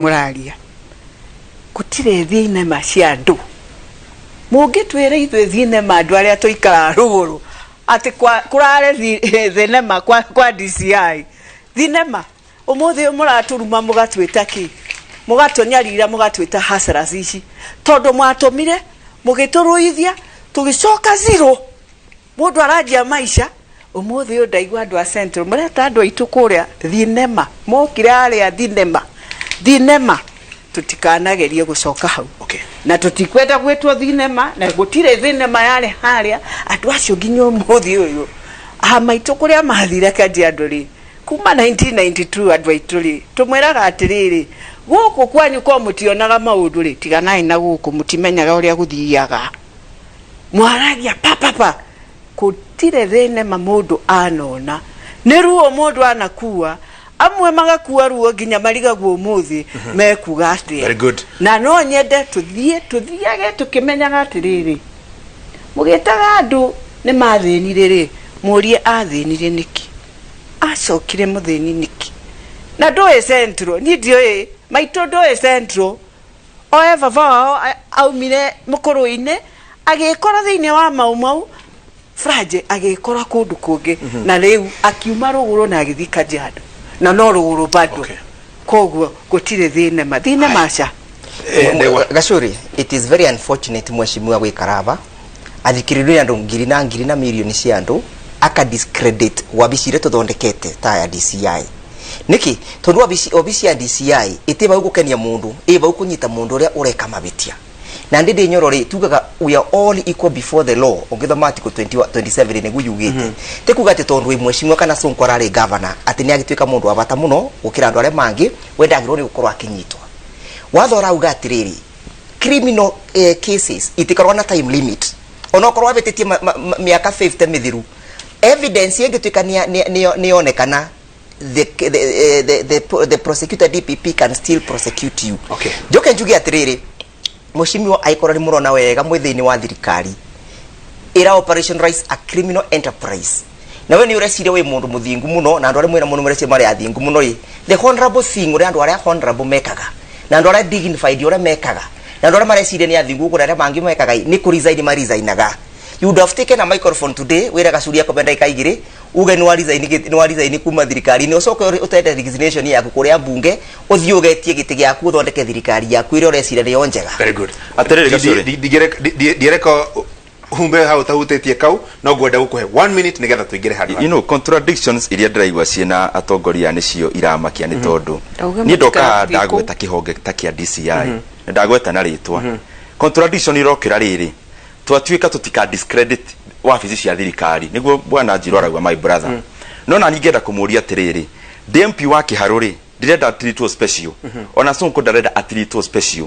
Mũraria gũtirĩ thinema cia andũ. Mũngĩtwĩra ithuĩ thinema andũ arĩa tũikaraga rũgũrũ atĩ kũrarĩ thinema kwa DCI. Thinema ũmũthĩ ũyũ mũratũruma mũgatwĩta kĩ? Mũgatũnyarira mũgatwĩta hustlers ici tondũ mwatũmire mũgĩtũrũithia tũgĩcoka zero. Mũndũ aranjia maica ũmũthĩ ũyũ ndaigua andũ a Central mareta andũ aitũ kũrĩa thinema mokire arĩa thinema thinema tũtikanagerie gũcoka hau. Na tũtikwenda gwĩtwo thinema na gũtirĩ thinema yarĩ harĩa andũ acio nginya ũmũthĩ ũyũ a maitũ kũrĩa mathire Kajiado rĩ kuma 1992 andũ aitũ rĩ tũmwĩraga atĩrĩrĩ gũkũ kwanyu ko mũtionaga maũndũ rĩ tiganai na gũkũ mũtimenyaga ũrĩa gũthiaga. Mwaragia pa pa pa gũtirĩ thinema mũndũ anona nĩ ruo mũndũ anakua amwe magakua ruo nginya marigagwo ũmũthĩ mekuga atĩa. Very good. Na no nyende tũthiĩ tũthiage tũkĩmenyaga atĩrĩrĩ mũgĩtaga andũ nĩ mathĩnire rĩ mũrie athĩnire nĩkĩ acokire mũthĩni nĩkĩ na ndũĩ Central niĩ ndiũĩ maitũ ndũĩ Central oe baba wao aumire mũkũrũ-inĩ agĩkora thĩinĩ wa Mau Mau Franje agĩkora kũndũ kũngĩ na rĩu akiuma rũgũrũ na agĩthiĩ Kajiado na no rũgũrũ bado. Koguo gũtirĩ thinema thinema aca. Ndegwa. Gacuri, it is very unfortunate mheshimiwa gwikara aba athikĩrĩrio nĩ andũ ngiri na ngiri na mirioni cia andũ aka discredit wabici iria tũthondekete ta ya DCI. Nĩkĩ? Tondũ wabici, obici ya DCI ĩtĩ vau gũkenia mũndũ, ĩ vau kũnyita mũndũ ũrĩa ũreka mavĩtia. Na ndĩ ndĩ Nyoro rĩ, tugaga we are all equal before the law, ũngĩthoma article 20, 27 nĩguo yugĩte. Ti kuga atĩ tondũ wĩ mheshimiwa kana Sonko ararĩ governor, atĩ nĩ agĩtuĩka mũndũ wa bata mũno gũkĩra andũ arĩa mangĩ, we ndagĩrĩirwo nĩ gũkorwo akĩnyitwo. Watho ũrauga atĩrĩrĩ, criminal cases itikoragwo na time limit. Onokorwo wavĩtĩtie mĩaka 50 mĩthiru, evidence ĩngĩtuĩka nĩyonekana, the prosecutor DPP can still prosecute you. Njoke njuge atĩrĩrĩ, mheshimiwa aikorwo nĩ mũrona wega mwĩ thĩinĩ wa thirikari ĩra operationalize a criminal enterprise, na we nĩ ũreciria wĩ mũndũ mũthingu mũno na andũ arĩa mwĩna mũno mareciria marĩ athingu mũno rĩ, the honorable thing ũrĩa andũ arĩa honorable mekaga na andũ arĩa dignified ũrĩa mekaga na andũ arĩa mareciria nĩ athingu gũkũ arĩa mangĩ mekaga nĩ kũ resign ma resignaga. You would have taken a microphone today wĩre Gacuri akombe ndagĩka igĩrĩ uge nĩ wa resign nĩ wa resign kuma thirikari-inĩ ũcoke ũtende resignation yaku kũrĩa mbunge ũthiĩ ũgetie gĩtĩ gĩaku ũthondeke thirikari yaku ĩrĩa ũreciria nĩyo njega. Very good. Atĩrĩrĩ, Gacuri. Ndiereka humbe hau ũtahutĩtie kau no ngwenda gũkũhe 1 minute nĩgetha tũingĩre handũ You know, contradictions iria ndĩraigua ciĩna atongoria nĩcio iramakia nĩ tondũ Ndauga niĩ ndoka haha mũtigathiĩ kũu. ndagweta kĩhonge ta kĩa DCI na ndagweta na rĩtwa contradiction irokĩra rĩrĩ twatuĩka tũtika discredit wabici cia thirikari nĩguo bwana Njirũ arauga my brother. No na niĩ ngĩenda kũmũria atĩrĩrĩ, ndĩ MP wa Kĩharũ rĩ, ndĩrenda atreatwo special ona Sonko ndarenda atreatwo special.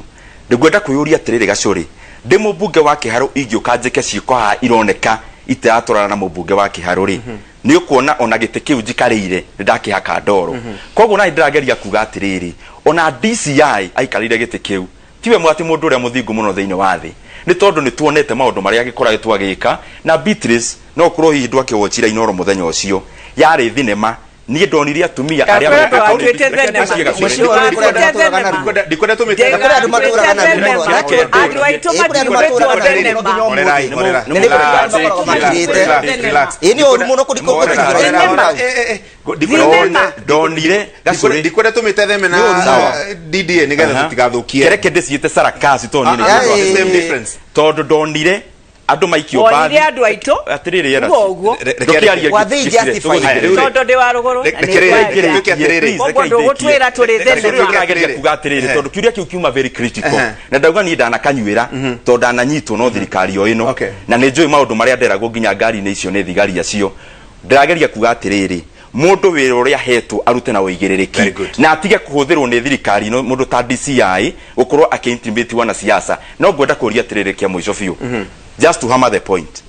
Ndĩngwenda kwĩyũria atĩrĩrĩ Gacũrĩ, ndĩ mũmbunge wa Kĩharũ ingĩũka njĩke ciĩko haha ironeka itiratwarana na mũmbunge wa Kĩharũ rĩ, nĩ ũkuona ona gĩtĩ kĩu njikarĩire nĩ ndakĩhaka ndoro. Koguo nani ndĩrageria kuga atĩrĩrĩ, ona DCI aikarĩire gĩtĩ kĩu tiwe atĩ mũndũ ũrĩa mũthingu mũno thĩinĩ wa thĩ, nĩ tondũ nĩ tuonete maũndũ marĩa agĩkoretwo agĩka na Beatrice. No ũkorwo hihi ndwakĩwochire Inooro mũthenya ũcio, yarĩ thinema. Niĩ ndonire atumia arĩa Ndakwĩra mekĩte ndũgatuĩte thenema. Ndũgatuĩte thenema. Ndikwenda tũmĩte Kũrĩ andũ matũraga na ruo mũno. Andũ aitũ Ĩĩ, kũrĩ andũ matigwĩtwo matũraga na ruo thenema. nginya ũmũthĩ. Horerai, horerai. Na nĩ kũrĩ andũ makoragwo makirĩte. Relax. Ĩĩ nĩ ũru mũno kũrĩ Thenema. Thenema. Ndonire Gacũrĩ. Ndikwenda tũmĩte theme na Nĩ ũru mũno. DDA nĩgetha tũtigathũkie. Kereke ndĩciĩte sarakasi tondũ niĩ nĩ Ah, ah, njũĩ. the same difference. Tondũ ndonire andũ maikio Wonire mbathi andũ aitũ atĩrĩrĩ era Uga ũguo. ndũkĩarie. Wa they justify? Tondũ ndĩ wa rũgũrũ na nĩ Rekere- ngwaria. Tuĩke atĩrĩrĩ. Koguo ndũgũtwĩra tũrĩ thenema. Ndĩrageria kuga atĩrĩrĩ tondũ kĩũria kĩu kiuma very critical na ndauga niĩ ndanakanyuĩra tondũ ndananyitwo no thirikari o ĩno na nĩ njũĩ maũndũ marĩa nderagwo nginya ngari-inĩ icio nĩ thigari acio. Ndĩrageria kuga atĩrĩrĩ, mũndũ wĩra ũrĩa ahetwo arute na Very ũigĩrĩrĩki good. na atige kũhũthĩrwo nĩ thirikari ĩno mũndũ ta DCI gũkorwo akĩ-intimidate wanasiasa. No ngwenda kũria atĩrĩrĩ kĩa mũico biũ, just to hammer the point,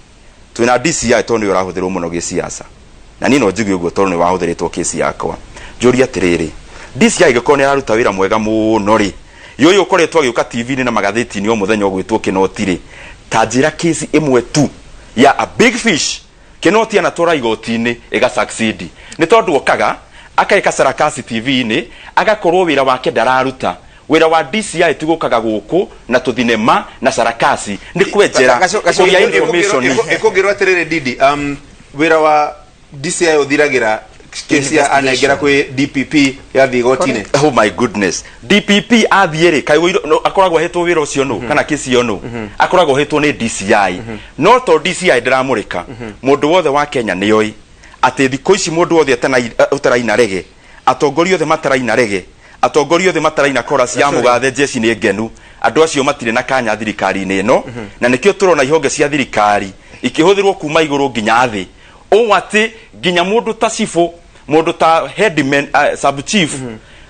twĩna DCI tondũ nĩwe ũrahũthĩrwo mũno gĩsiasa na niĩ no njuge ũguo tondũ nĩ wahũthĩrĩtwo kesi yakwa. Njũrie atĩrĩrĩ, DCI angĩkorwo nĩ araruta wĩra mwega mũno rĩ, yũyũ ũkoretwo agĩũka TV-inĩ na magathĩti-inĩ o mũthenya ũgwĩtwo Kĩnoti rĩ, ta njĩra kesi ĩmwe tu ya a big fish Kĩnoti anatwara igoti-inĩ ĩga succeed. Nĩ tondũ okaga akeka sarakasi TV-inĩ agakorwo wĩra wake ndararuta. Wĩra wa DCI ti gũkaga gũkũ na tũthinema na sarakasi, nĩ kwenjera kũgĩa information. Ĩkũngĩrwo atĩrĩrĩ, Didi, wĩra wa DCI ũthiragĩra kesi ya anengera kwĩ DPP yathiĩ igoti-inĩ. Oh my goodness, DPP athiĩ rĩ, kaĩ no, akoragwo ahetwo wĩra ũcio nũ, kana kesi ĩyo nũ akoragwo ahetwo nĩ DCI? No to DCI ndĩramũrĩka, mũndũ wothe wa Kenya nĩoĩ atĩ thikũ ici mũndũ wothe ũtaraina rege, atongoria othe mataraina rege, atongoria othe mataraina chorus ya mũgathe jeshi nĩ ngenu, andũ acio matirĩ na kanya thirikari-inĩ ĩno. Na nĩkĩo tũrona ihonge cia thirikari ikĩhũthĩrwo kuma igũrũ nginya thĩ, ũũ atĩ nginya mũndũ ta cibũ, mũndũ ta headman, sub chief,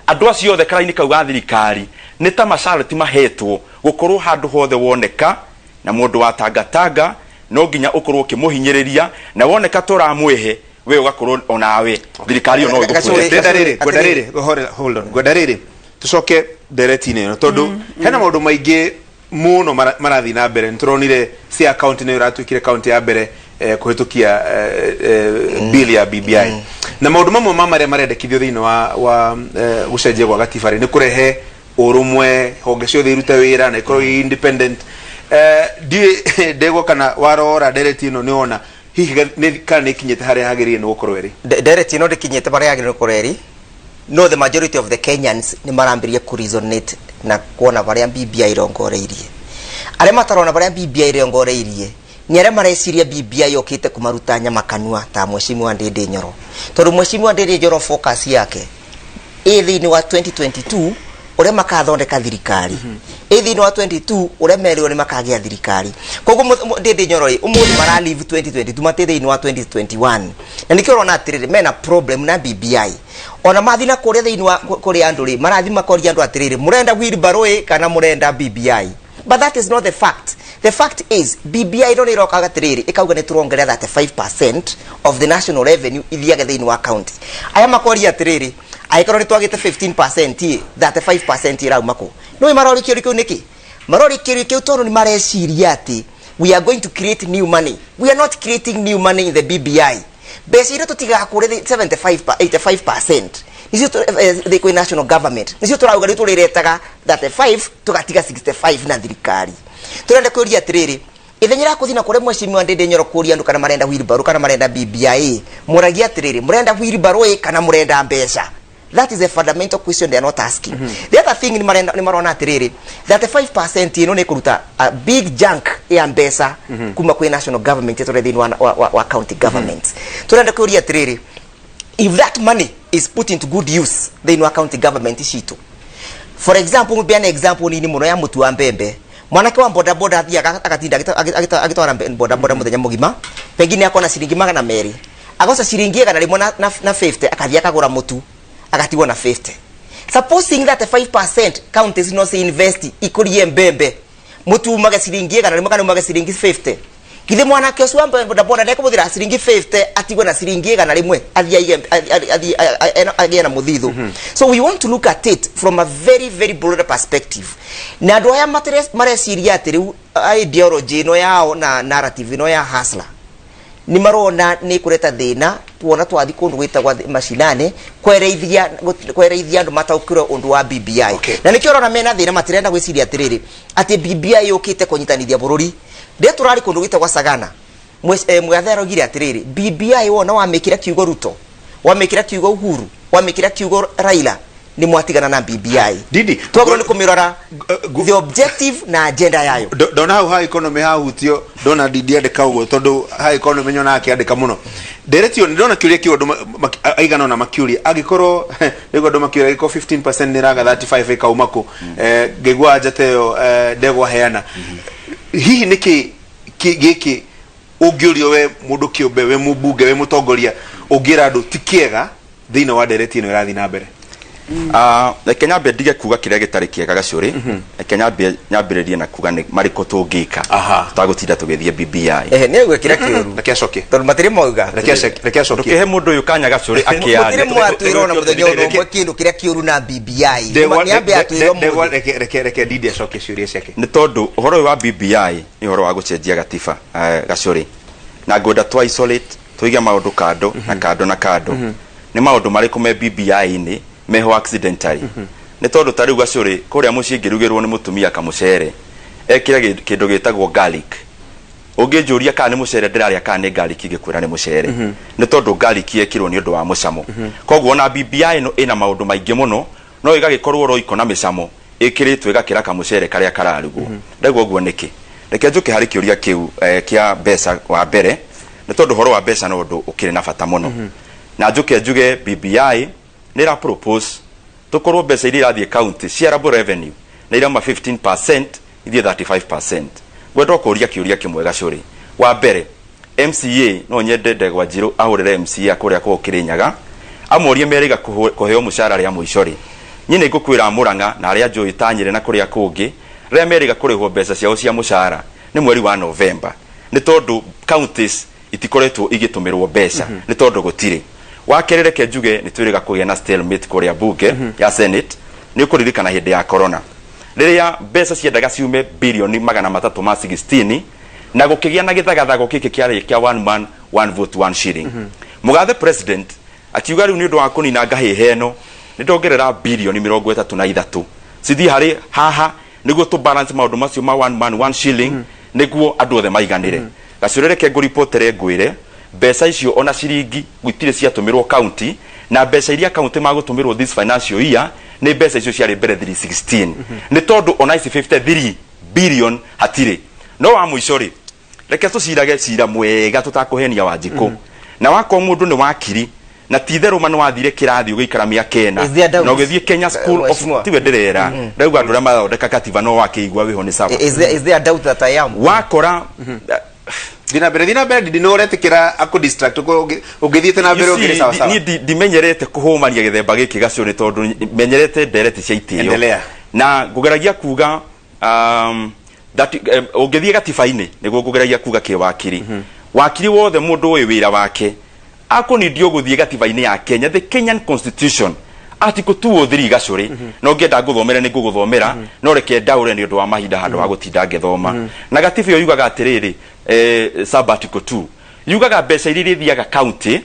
andũ acio othe karaini kau ga thirikari nĩ ta macarati mahetwo gũkorwo handũ hothe woneka na mũndũ wa tangatanga no nginya ũkorwo ũkĩmũhinyĩrĩria, na woneka tũramwĩhe we ũgakorwo onawe thirikari ĩyo no ĩgũkũhe. Ngwenda rĩrĩ, ngwenda rĩrĩ, hold on, ngwenda rĩrĩ tucoke ndereti-inĩ ĩno, tondũ hena maũndũ maingĩ mũno marathiĩ na mbere. Nĩ tũronire Siaya County nĩyo ĩratuĩkire county ya mbere kũhĩtũkia bill ya BBI, na maũndũ mamwe ma marĩa marendekithio thĩinĩ wa gũcenjia gwa gatiba rĩ, nĩ kũrehe ũrũmwe, honge ciothe irute wĩra na ikorwo i independent. Ndiũĩ ndegwa kana warora ndereti ĩno nĩ wona hihi kana nĩ ikinyĩte harĩa hagĩrĩire nĩ gũkorwo ĩrĩ. Ndereti ĩno ndĩkinyĩte harĩa yagĩrĩirwo gũkorwo ĩrĩ, no the majority of the Kenyans nĩ marambĩrĩria kũ resonate na kuona barĩa BBI irongoreirie. Arĩa matarona barĩa BBI irongoreirie nĩ arĩa mareciria BBI yũkĩte kũmaruta nyama kanua, ta Mheshimiwa Ndindi Nyoro, tondũ Mheshimiwa Ndindi Nyoro focus yake ĩ thĩinĩ wa 2022 ũrĩa makathondeka thirikari, ĩ thĩinĩ wa 22 ũrĩa merirwo nĩ makagĩa thirikari. Koguo Ndindi Nyoro ĩ ũmũthĩ mara live 2022, matĩ thĩinĩ wa 2021, na nĩkĩo ũrona atĩrĩrĩ mena problem na BBI. Ona mathi na kũrĩa thĩinĩ wa kũrĩa andũ rĩ, marathi makoria andũ atĩrĩrĩ, mũrenda wheelbarrow ĩ kana mũrenda BBI? But that is not the fact. The fact is BBI ĩno nĩ ĩrokaga atĩrĩrĩ ĩkauga nĩ tũrongerera 35% of the national revenue ithiage thĩinĩ wa county. Aya makoria atĩrĩrĩ, angĩkorwo nĩ twagĩte 15% ĩ, 35% ĩrauma kũ? Nĩũĩ maroria kĩũria kĩu nĩkĩ? Maroria kĩũria kĩu tondũ nĩ mareciria atĩ we are going to create new money. We are not creating new money in the BBI. Mbeca iria tũtigaga kũrĩa 75 85% nicio kwĩ national government, nicio tũrauga rĩu tũrĩretaga 35 tũgatiga 65 na thirikari. Tũrenda kũria atĩrĩrĩ, ithenya rĩa kũthiĩ na kũrĩa Mheshimiwa Ndindi Nyoro kũria andũ kana marenda wheelbarrow kana marenda BBI, mũragia atĩrĩrĩ, mũrenda wheelbarrow ĩ kana mũrenda mbeca? That is a fundamental question they are not asking. The other thing, nĩ marenda, nĩ marona atĩrĩrĩ 35% ĩno nĩ kũruta a big chunk ya mbeca kuma kwĩ national government ĩtũre thĩinĩ wa county government. Tũrenda kũria atĩrĩrĩ, if that money is put into good use thĩinĩ wa county government citũ, for example, mbeane example nini mũno ya mũtu wa mbembe. Mwanake wa boda boda athiaga agatinda agĩtwara boda boda mũthenya mũgima, pengine akona ciringi 200, agoca ciringi 100 na 50, akathiĩ akagũra mũtu, agatigwo na 50. Supposing that 5% counties no ci invest ikũrie mbembe, mũtu umage ciringi 100 kana umage ciringi 50, githĩ mwanake ũcio wa boda boda ndekũbũthĩra ciringi 50, atigwe na ciringi 100, athiĩ athiĩ agĩe na mũthithũ? So we want to look at it from a very very broader perspective, na andũ aya mareciria atĩ rĩu ideology ĩno yao na narrative ĩno ya hustler nĩ marona nĩ kũreta thĩna. Tuona twathi kũndũ gwĩtagwo macinani kwereithia andũ mataũkĩrwo ũndũ wa BBI. Na nĩkĩo ũrona mena thĩna, matirenda gwĩciria atĩrĩrĩ atĩ BBI yũkĩte kũnyitanithia bũrũri. Rĩrĩa tũrarĩ kũndũ gwĩtagwo Sagana, Mũgathe araugire atĩrĩrĩ, BBI wona wamĩkĩra kiugo Ruto, wamĩkĩra kiugo Uhuru, wamĩkĩra kiugo Raila, nĩ mwatigana na BBI. Didi, twagĩrĩirwo nĩ kũmĩrora the objective na agenda yayo. Ndona hau ha economy hahutio, ndona Didi andĩka ũguo, tondũ ha economy nyonaga akĩandĩka mũno ndereti ĩyo. Ndĩrona kĩũria kĩu andũ aigana ũna makĩũria, angĩkorwo nĩguo andũ makĩũria, angĩkorwo 15% nĩ ĩraga 35 ĩkauma kũ? Ngĩigua njata ĩyo, ndegwa heana hihi nĩkĩ gĩkĩ ũngĩũrio we mũndũ kĩũmbe, we mũmbunge, we mũtongoria, ũngĩra andũ ti kĩega thĩinĩ wa ndereti ĩno ĩrathiĩ na mbere? Ah, reke nyambe ndige kuga kĩrĩa gĩtarĩ kĩega, gacũrĩ. Reke nyambe nyambĩrĩrie na kuga nĩ marĩkũ tũngĩka tũtagũtinda tũgĩthiĩ BBI. Ehe, nĩ gwĩkĩra kĩũru. Reke acokie. Tondũ matirĩ mauga. Reke acokie. Ndũkĩhe mũndũ ũyũ kanya, gacũrĩ, akĩaria. Mũtirĩ mwatwĩra ona mũthenya ũndũ ũmwe kĩndũ kĩrĩa kĩũru na BBI. Ndegwa Nĩ ambe atwĩra Ndegwa, ũmũthĩ. reke Ndindi acokie ciũria ciake. Nĩ tondũ ũhoro ũyũ wa BBI nĩ ũhoro wa gũcenjia gatiba, gacũrĩ, na ngwenda twa isolate, tũige maũndũ kando na kando na kando. Nĩ maũndũ marĩkũ me BBI-inĩ meho accidentally? Nĩ tondũ ta rĩu gacũrĩ kũrĩa mũciĩ ngĩrugĩrwo nĩ mũtumia kamũcere ekĩre kĩndũ gĩtagwo garlic. Ũngĩnjũria kana nĩ mũcere ndĩrarĩa kana nĩ garlic, ingĩkwĩra nĩ mũcere, nĩ tondũ garlic yekĩrwo nĩ ũndũ wa mũcamo. Koguo ona BBI ĩno ĩna maũndũ maingĩ mũno, no ĩgagĩkorwo roiko na mĩcamo ĩkĩrĩtwo ĩgakĩra kamũcere karĩa kararugwo. Ndaigua ũguo nĩkĩ? Reke njũke harĩ kĩũria kĩu kĩa mbeca wa mbere, nĩ tondũ ũhoro wa mbeca no ũndũ ũkĩrĩ na bata mũno. Na njũke njuge BBI nĩ ĩra propose tũkorwo mbeca iria irathiĩ county shareable revenue nĩ irauma 15% ithiĩ 35%. Ngwenda o kũria kĩũria kĩmwe gacũrĩ. Wa mbere, MCA no nyende Ndegwa Njirũ ahũrĩre MCA kũrĩa kwao Kĩrĩnyaga amorie merĩga kũheo mũcara rĩa mũico rĩ. Niĩ nĩ ngũkwĩra Mũrang'a na arĩa njũĩ ta Nyĩrĩ na kũrĩa kũngĩ rĩrĩa merĩga kũrĩhwo mbeca ciao cia mũcara nĩ mweri wa November, nĩ tondũ counties itikoretwo igĩtũmĩrwo mbeca nĩ tondũ gũtirĩ. Wa kerĩ, reke njuge nĩ twĩrĩga kũgĩa na stalemate kũrĩa bunge ya Senate. Nĩ ũkũririkana hĩndĩ ya corona rĩrĩa mbeca ciendaga ciume birioni 316 na gũkĩgĩa na gĩthagathago gĩkĩ kĩarĩ kĩa one man one vote one shilling. Mũgathe president akiuga rĩu nĩ ũndũ wa kũnina ngahĩha ĩno nĩ ndongerera birioni 33 cithiĩ harĩ haha nĩguo tũ balance maũndũ macio ma one man one shilling, nĩguo andũ othe maiganĩre. Gacũrĩ, reke ngũripotere ngwĩre mbeca icio ona ciringi gũtirĩ ciatũmĩrwo county, na mbeca iria county magũtũmĩrwo this financial year nĩ mbeca icio ciarĩ mbere 316, nĩ tondũ ona ici 53 billion hatirĩ. No wa mũico rĩ, reke tũcirage cira mwega tũtakũhenia Wanjikũ, na wakorwo mũndũ nĩ wakiri na ti itherũ ma nĩ wathire kĩrathi ũgĩikara mĩaka 4 Is there doubt? na ũgĩthiĩ Kenya School of Mheshimiwa. Tiwe ndĩrera, ndauga andũ arĩa mathondeka katiba no wakĩigua wĩho nĩ sawa. Is there a doubt that I am? Wakora Thiĩ na mbere, thiĩ na mbere. Ndindi nĩ ũretĩkĩra akũ distract ũngĩthiĩte na mbere You see, ũngĩrĩ sawa sawa. Niĩ ndimenyerete kũhũmania gĩthemba gĩkĩ gacũrĩ, tondũ menyerete ndereti cia itĩo. Endelea. Na ngũgeragia kuga that ũngĩthiĩ gatiba-inĩ nĩguo ngũgeragia kuga kĩwakiri, wakiri wothe mũndũ ũĩ wĩra wake akũnindio gũthiĩ gatiba-inĩ ya Kenya, the Kenyan Constitution, article 203 gacũrĩ. No ngĩenda ngũthomere nĩ ngũgũthomera, no reke ndaũre nĩ ũndũ wa mahinda handũ ha gũtinda ngĩthoma. Na gatiba ĩyo yugaga atĩrĩrĩ, sub article 2 yugaga mbeca iria irĩthiaga county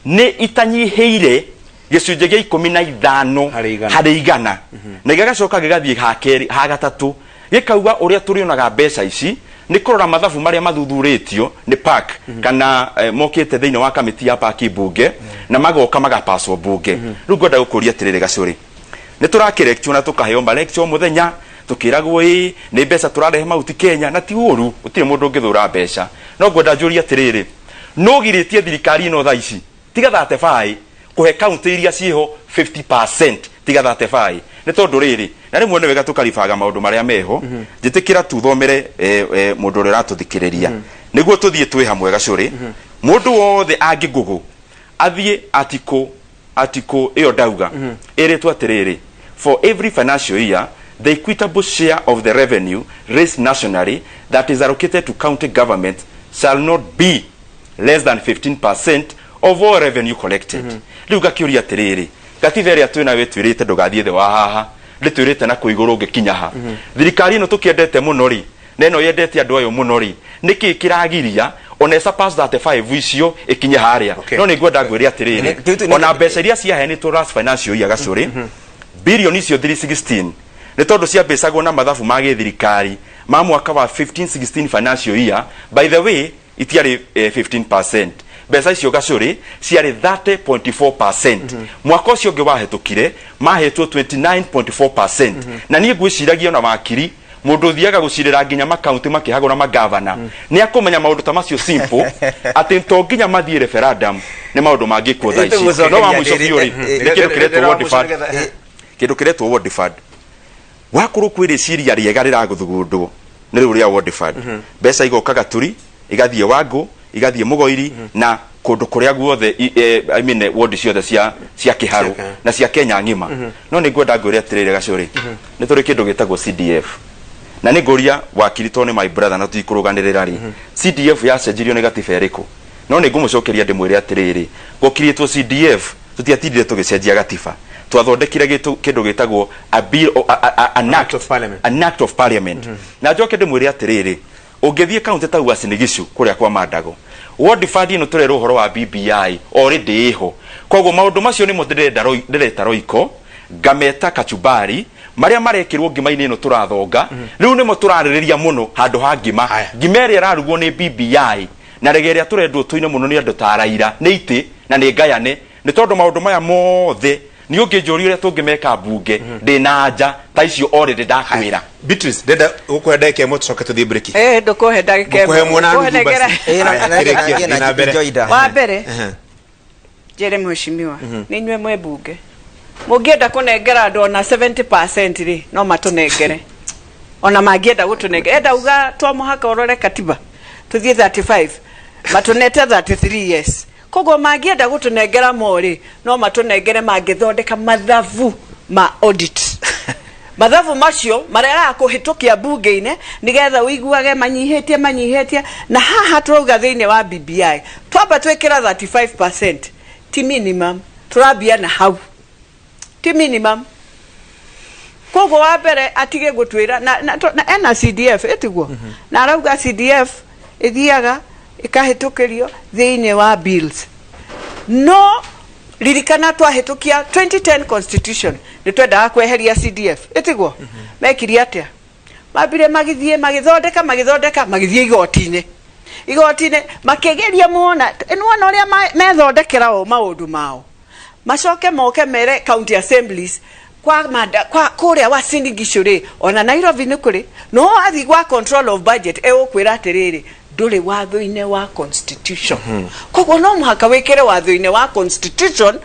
nĩ itanyihĩire gĩcunjĩ gĩa 15 harĩ igana. Harĩ igana. Na gĩgacoka gĩgathiĩ ha kerĩ, ha gatatũ gĩkauga ũrĩa tũrĩonaga mbeca ici nĩ kũrora mathabu marĩa mathuthurĩtio nĩ PAC kana mokĩte thĩinĩ wa kamĩti ya PAC mbunge na magoka magapacwo mbunge. Rĩu ngwenda gũkũria atĩrĩrĩ gacũrĩ, nĩ tũrakĩrektio na tũkaheo malecture o mũthenya tũkĩragwo ĩ nĩ mbeca tũrarehe Mount Kenya, na ti ũru, gũtirĩ mũndũ ũngĩthũra mbeca, no ngwenda njũrie atĩrĩrĩ, no girĩtie thirikari ĩno thaa ici tiga 35 kũhe kaunti iria ciĩho 50%, tiga 35, nĩ tondũ rĩrĩ na rĩmwe nĩ wega tũkaribaga maũndũ marĩa meho. Njĩtĩkĩra tuthomere mũndũ ũrĩa ũratũthikĩrĩria nĩguo tũthiĩ twĩ hamwe gacũrĩ. Mũndũ wothe angĩngũgũ athiĩ article ĩyo ndauga ĩrĩtwo atĩrĩrĩ: for every financial year, the equitable share of the revenue raised nationally that is allocated to county government shall not be less than 15% of all revenue collected. Rĩu ngakĩũria atĩrĩrĩ, gatiba ĩrĩa twĩ nayo ĩtwĩrĩte ndũgathiĩ thĩ wa haha, ndĩtwĩrĩte na kũ igũrũ ũngĩkinya ha? Thirikari ĩno tũkĩendete mũno rĩ, na ĩno yendete andũ ayo mũno rĩ, nĩkĩ kĩragiria ona ĩsurpass 35 icio ĩkinye harĩa? No nĩ ngwenda ngwĩre atĩrĩrĩ, ona mbeca iria ciaheanĩtwo last financial year gacũrĩ, birioni icio 316, nĩ tondũ ciambĩcagwo na mathabu ma gĩthirikari ma mwaka wa 15-16 financial year. By the way, itiarĩ 15%, mbeca icio gacũrĩ ciarĩ 30.4%. Mwaka ũcio ũngĩ wahetũkire mahetwo 29.4%. Na niĩ ngwĩciragia ona wakiri mũndũ ũthiaga gũcirĩra nginya makaunti makĩhagũra magavana nĩ akũmenya maũndũ ta macio simple, atĩ to nginya mathiĩ referendum nĩ maũndũ mangĩkwo thaa ici. No wa mũico biũ rĩ, nĩ kĩndũ kĩretwo ward fund, kĩndũ kĩretwo ward fund. Wakorwo kwĩ rĩciria rĩega rĩragũthugundwo nĩ rĩu rĩa ward fund, mbeca igoka Gaturi, igathiĩ Wangũ, igathiĩ Mũgoiri na kũndũ kũrĩa guothe I mean, ward ciothe cia Kĩharũ na cia Kenya ng'ima. No nĩ ngwenda ngwĩre atĩrĩrĩ gacũrĩ, nĩ tũrĩ kĩndũ gĩtagwo CDF, na nĩ ngũria wakiri tondũ nĩ my brother na tũtikũrũganĩrĩra rĩ, CDF yacenjirio nĩ gatiba ĩrĩkũ? No nĩ ngũmũcokeria ndĩmwĩre atĩrĩrĩ, gũkirĩtwo CDF tũtiatindire tũgĩcenjia gatiba, twathondekire kĩndũ gĩtagwo a bill, an act, Act of Parliament. An act of parliament. Na njoke ndĩmwĩre atĩrĩrĩ, ũngĩthiĩ kaunti ta Uasin Gishu kũrĩa kwa Mandago, ward fund ĩno tũrerwo ũhoro wa BBI already ĩho. Koguo maũndũ macio nĩmo ndĩrenda ndĩreta roiko. Ngameta kachumbari marĩa marekĩrwo ngima-inĩ ĩno tũrathonga rĩu nĩmo tũrarĩrĩria mũno handũ ha ngima. Aya. Ngima ĩrĩa ĩrarugwo nĩ BBI na rege ĩrĩa tũrendwo tũine mũno nĩ andũ ta Raila nĩ itĩ na nĩ ngayane, nĩ tondũ maũndũ maya mothe niĩ ũngĩnjũria ũrĩa tũngĩmeka mbunge ndĩ na anja ta icio already ndakwĩra. Beatrice, ndenda gũkũhe ndagĩka ĩmwe tũcoke tũthiĩ break. Eh, ndũkũhe ndagĩka Ngũkũhe ĩmwe. muona nuthu Ngũkũnengera- basi. Eh, Aya, kĩrĩkia, thiĩ na mbere. Joida. Wa mbere njere mheshimiwa, nĩ inyuĩ mwĩ mbunge, mũngĩenda kũnengera andũ ona 70% rĩ, no matũnengere ona mangĩenda gũtũnengera. Enda uga to mũhaka ũrore katiba tũthiĩ 35, matũnete 33 years. Koguo mangĩenda gũtũnengera mo rĩ, no matũnengere mangĩthondeka mathabu ma audit. Mathabu macio maregaga kũhĩtũkia mbunge-inĩ nĩgetha ũiguage manyihĩtie manyihĩtie. Na haha tũrauga thĩinĩ wa BBI twamba twĩkĩra 35%, ti minimum, tũrambia na hau, ti minimum. Koguo wa mbere atige gũtwĩra na ena CDF ĩtiguo na arauga CDF ĩthiaga ĩkahĩtũkĩrio thĩinĩ wa bills. No ririkana twahĩtũkia 2010 constitution nĩ twendaga kweheria CDF, ĩtiguo? Mekire atĩa? Mambire magĩthiĩ magĩthondeka magĩthondeka, magĩthiĩ igoti-inĩ, igoti-inĩ makĩgeria mona nĩwona ũrĩa methondekera o maũndũ mao, macoke moke mere county assemblies kwa manda, kwa kũrĩa Uasin Gishu rĩ, ona Nairobi nĩ kũrĩ. No wathiĩ gwa control of budget ĩgũkwĩra atĩrĩrĩ, ndũrĩ watho-inĩ wa constitution. Koguo no mũhaka wĩkĩre watho-inĩ wa constitution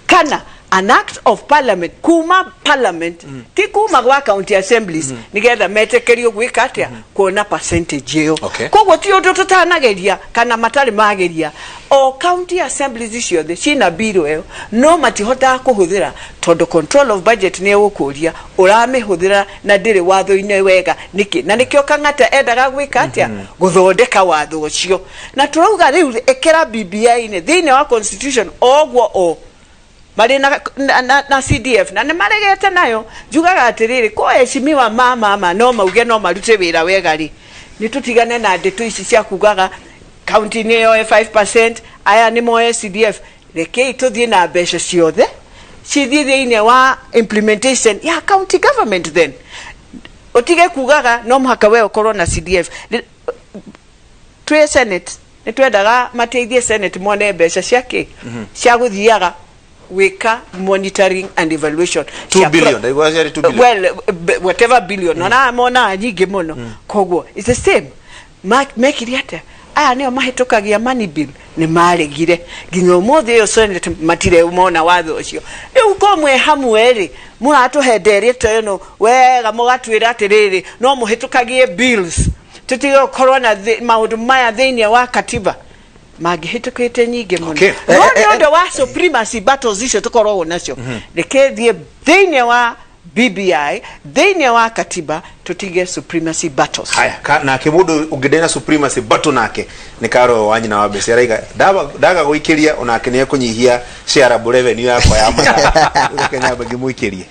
kana an act of parliament, kuma parliament, ti kuma gwa county assemblies, nigetha metĩkĩrio gwĩka atĩa? Kuona percentage ĩyo. Koguo ti ũndũ tũtanageria kana matarĩ mageria. O county assemblies ciothe ciĩna bill ĩyo, no matihotaga kũhũthĩra tondũ control of budget nĩ ĩgũkũria ũramĩhũthĩra na ndĩrĩ watho-inĩ wega nĩkĩ. Na nĩkĩo Kang'ata endaga gwĩka atĩa? Gũthondeka watho ũcio. Na tũrauga rĩu ĩkĩra BBI-inĩ thĩinĩ wa constitution oguo o marĩ na CDF na nĩ maregete nayo. Njugaga atĩrĩrĩ, ko heshimiwa mama no mauge no marute wĩra wega rĩ, nĩ tũtigane na ndeto ici cia kugaga kaunti nĩ yoe 5%, aya nĩ moe CDF. Rekei tũthiĩ na mbeca ciothe cithiĩ thĩinĩ wa implementation ya county government, then ũtige kugaga no mũhaka we ũkorwo na CDF. Twĩ senate nĩ twendaga mateithie senate mone mbeca cia kĩ cia gũthiaga gwĩka monitoring and evaluation. 2 billion, ndaigua ciarĩ 2 billion. Well, whatever billion, ona monaga nyingĩ mũno. Koguo it's the same. Mekire atĩa? Aya nĩo mahĩtũkagia money bill, nĩ maregire. Nginya ũmũthĩ ũyũ senate matirĩ mona watho ũcio. Rĩu ko mwĩ hamwe rĩ, mũratũhe nderetũ ĩno wega, mũgatwĩra atĩrĩrĩ, no mũhĩtũkagie bills, tũtige gũkorwo na maũndũ maya thĩinĩ wa katiba, mangĩhĩtũkĩte nyingĩ mũno. No nĩ ũndũ wa supremacy battles icio tũkoragwo nacio, reke thiĩ thĩinĩ wa BBI, thĩinĩ wa katiba, tũtige supremacy battles. Haya, nake mundu ũngĩndena supremacy battle nake nĩ Karo wa nyina wa mbeca, araiga ndaga gũikĩria onake nĩ ekũnyihia shareable revenue yakwa ya mathaa. Reke nyambe ngĩmũikĩrie.